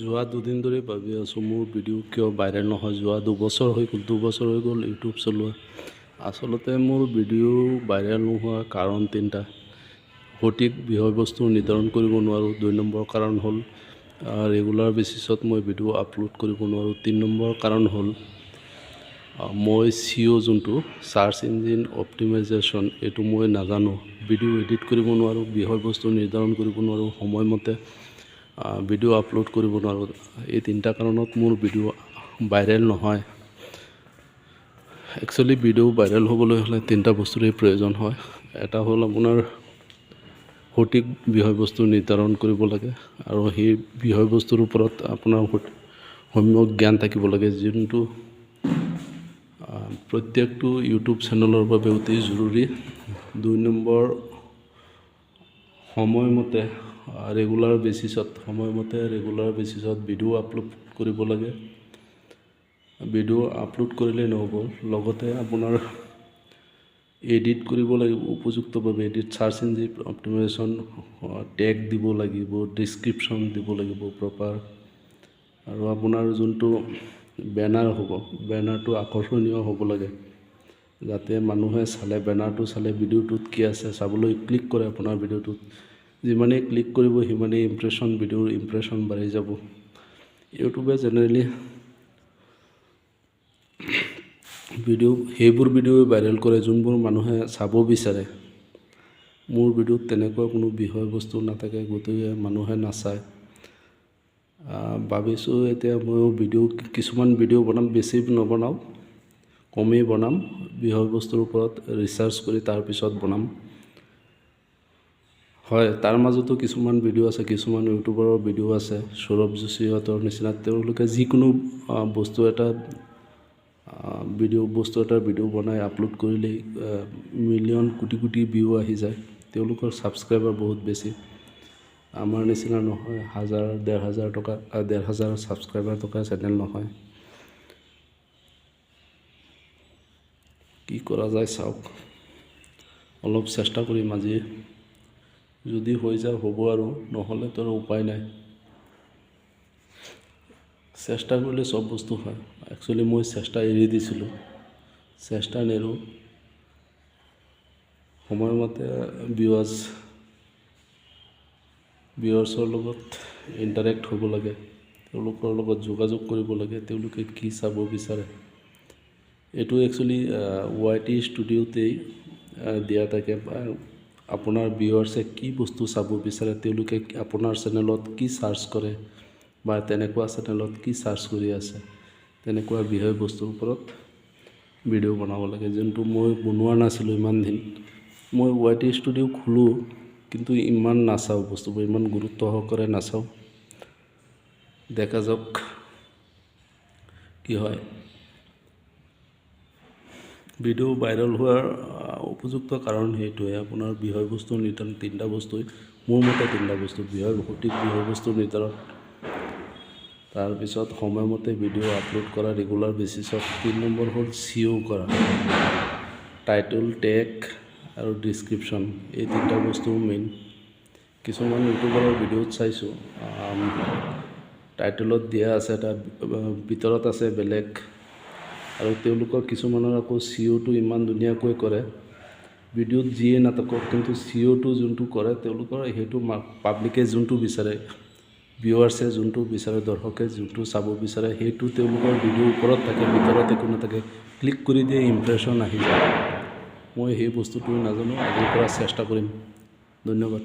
যোৱা দুদিন ধৰি ভাবি আছোঁ, মোৰ ভিডিঅ' কিয় ভাইৰেল নহয়। যোৱা 2 বছৰ হৈ গ'ল, 2 বছৰ হৈ গ'ল ইউটিউব চলোৱা। আচলতে মোৰ ভিডিঅ' ভাইৰেল নোহোৱা কাৰণ তিনিটা। সঠিক বিষয়বস্তু নিৰ্ধাৰণ কৰিব নোৱাৰোঁ। 2 নম্বৰ কাৰণ হ'ল ৰেগুলাৰ বেচিছত মই ভিডিঅ' আপলোড কৰিব নোৱাৰোঁ। 3 নম্বৰ কাৰণ হ'ল মই এছইঅ', যোনটো চাৰ্চ ইঞ্জিন অপ্টিমাইজেশ্যন, এইটো মই নাজানো। ভিডিঅ' এডিট কৰিব নোৱাৰোঁ, বিষয়বস্তু নিৰ্ধাৰণ কৰিব নোৱাৰোঁ, সময়মতে ভিডিঅ' আপলোড কৰিব নোৱাৰোঁ। এই তিনিটা কাৰণত মোৰ ভিডিঅ' ভাইৰেল নহয়। একচুৱেলি ভিডিঅ' ভাইৰেল হ'বলৈ হ'লে তিনিটা বস্তুৰেই প্ৰয়োজন হয়। এটা হ'ল আপোনাৰ সঠিক বিষয়বস্তু নিৰ্ধাৰণ কৰিব লাগে আৰু সেই বিষয়বস্তুৰ ওপৰত আপোনাৰ সম্যক জ্ঞান থাকিব লাগে, যোনটো প্ৰত্যেকটো ইউটিউব চেনেলৰ বাবে অতি জৰুৰী। 2 নম্বৰ, সময়মতে ৰেগুলাৰ বেচিছত, সময়মতে ৰেগুলাৰ বেচিছত ভিডিঅ' আপলোড কৰিব লাগে। ভিডিঅ' আপলোড কৰিলেই নহ'ব, লগতে আপোনাৰ এডিট কৰিব লাগিব উপযুক্তভাৱে। Edit, search engine optimisation, tag দিব লাগিব, ডিছক্ৰিপশ্যন দিব লাগিব প্ৰপাৰ আৰু আপোনাৰ যোনটো বেনাৰ হ'ব, বেনাৰটো আকৰ্ষণীয় হ'ব লাগে, যাতে মানুহে চালে, বেনাৰটো চালে ভিডিঅ'টোত কি আছে চাবলৈ ক্লিক কৰে আপোনাৰ ভিডিঅ'টোত। যিমানেই ক্লিক কৰিব, সিমানেই ইমপ্ৰেশ্যন, ভিডিঅ'ৰ ইমপ্ৰেশ্যন বাঢ়ি যাব। ইউটিউবে জেনেৰেলি ভিডিঅ' সেইবোৰ ভিডিঅ' ভাইৰেল কৰে যোনবোৰ মানুহে চাব বিচাৰে। মোৰ ভিডিঅ'ত তেনেকুৱা কোনো বিষয়বস্তু নাথাকে, গতিকে মানুহে নাচায়। ভাবিছোঁ এতিয়া ময়ো ভিডিঅ' কিছুমান ভিডিঅ' বনাম, বেছি নবনাওঁ, কমেই বনাম। বিষয়বস্তুৰ ওপৰত ৰিচাৰ্চ কৰি তাৰপিছত বনাম। হয়, তাৰ মাজতো কিছুমান ভিডিঅ' আছে, কিছুমান ইউটিউবাৰৰ ভিডিঅ' আছে, সৌৰভ যোশীহঁতৰ নিচিনা। তেওঁলোকে যিকোনো বস্তু এটা ভিডিঅ', বস্তু এটাৰ ভিডিঅ' বনাই আপলোড কৰিলেই মিলিয়ন, কোটি কোটি ভিউ আহি যায়। তেওঁলোকৰ ছাবস্ক্ৰাইবাৰ বহুত বেছি। আমাৰ নিচিনা নহয়, হাজাৰ 1,500 টকা, 1,500 ছাবস্ক্ৰাইবাৰ থকা চেনেল নহয়। কি কৰা যায় চাওক। অলপ চেষ্টা কৰিম আজি। যদি হৈ যায় হ'ব আৰু নহ'লেতো আৰু উপায় নাই। চেষ্টা কৰিলে চব বস্তু হয়। একচুৱেলি মই চেষ্টা এৰি দিছিলোঁ। চেষ্টা নেৰোঁ। সময়মতে ভিউৱাৰ্ছৰ লগত ইণ্টাৰেক্ট হ'ব লাগে, তেওঁলোকৰ লগত যোগাযোগ কৰিব লাগে, তেওঁলোকে কি চাব বিচাৰে। এইটো একচুৱেলি ৱাই টি ষ্টুডিঅ'তেই দিয়া থাকে, আপোনাৰ ভিউৱাৰ্ছে কি বস্তু চাব বিচাৰে, তেওঁলোকে আপোনাৰ চেনেলত কি চাৰ্চ কৰে বা তেনেকুৱা চেনেলত কি চাৰ্চ কৰি আছে, তেনেকুৱা বিষয়বস্তুৰ ওপৰত ভিডিঅ' বনাব লাগে, যোনটো মই বনোৱা নাছিলোঁ ইমান দিন। মই ৱাই টি ষ্টুডিঅ' খোলোঁ, কিন্তু ইমান নাচাওঁ, বস্তুবোৰ ইমান গুৰুত্ব সহকাৰে নাচাওঁ। দেখা যাওক কি হয়। ভিডিঅ' ভাইৰেল হোৱাৰ উপযুক্ত কাৰণ সেইটোৱে, আপোনাৰ বিষয়বস্তু নিৰ্ধাৰণ। তিনিটা বস্তুৱেই মোৰ মতে, তিনিটা বস্তু: সঠিক বিষয়বস্তু নিৰ্ধাৰণ, তাৰপিছত সময়মতে ভিডিঅ' আপলোড কৰা ৰেগুলাৰ বেচিছত, 3 নম্বৰ হ'ল এছইঅ' কৰা। টাইটল, টেগ আৰু ডিছক্ৰিপশ্যন, এই তিনিটা বস্তু মেইন। কিছুমান ইউটিউবাৰৰ ভিডিঅ'ত চাইছোঁ, টাইটেলত দিয়া আছে এটা, ভিতৰত আছে বেলেগ। আৰু তেওঁলোকৰ কিছুমানৰ আকৌ এছইঅ'টো ইমান ধুনীয়াকৈ কৰে, ভিডিঅ'ত যিয়ে নাথাকক, কিন্তু এছইঅ'টো যোনটো কৰে তেওঁলোকৰ, সেইটো পাব্লিকে যোনটো বিচাৰে, ভিউৱাৰ্ছে যোনটো বিচাৰে, দৰ্শকে যোনটো চাব বিচাৰে, সেইটো তেওঁলোকৰ ভিডিঅ'ৰ ওপৰত থাকে, ভিতৰত একো নাথাকে। ক্লিক কৰি দিয়ে, ইমপ্ৰেশ্যন আহি যায়। মই সেই বস্তুটো নাজানো। আজিৰ পৰা চেষ্টা কৰিম। ধন্যবাদ।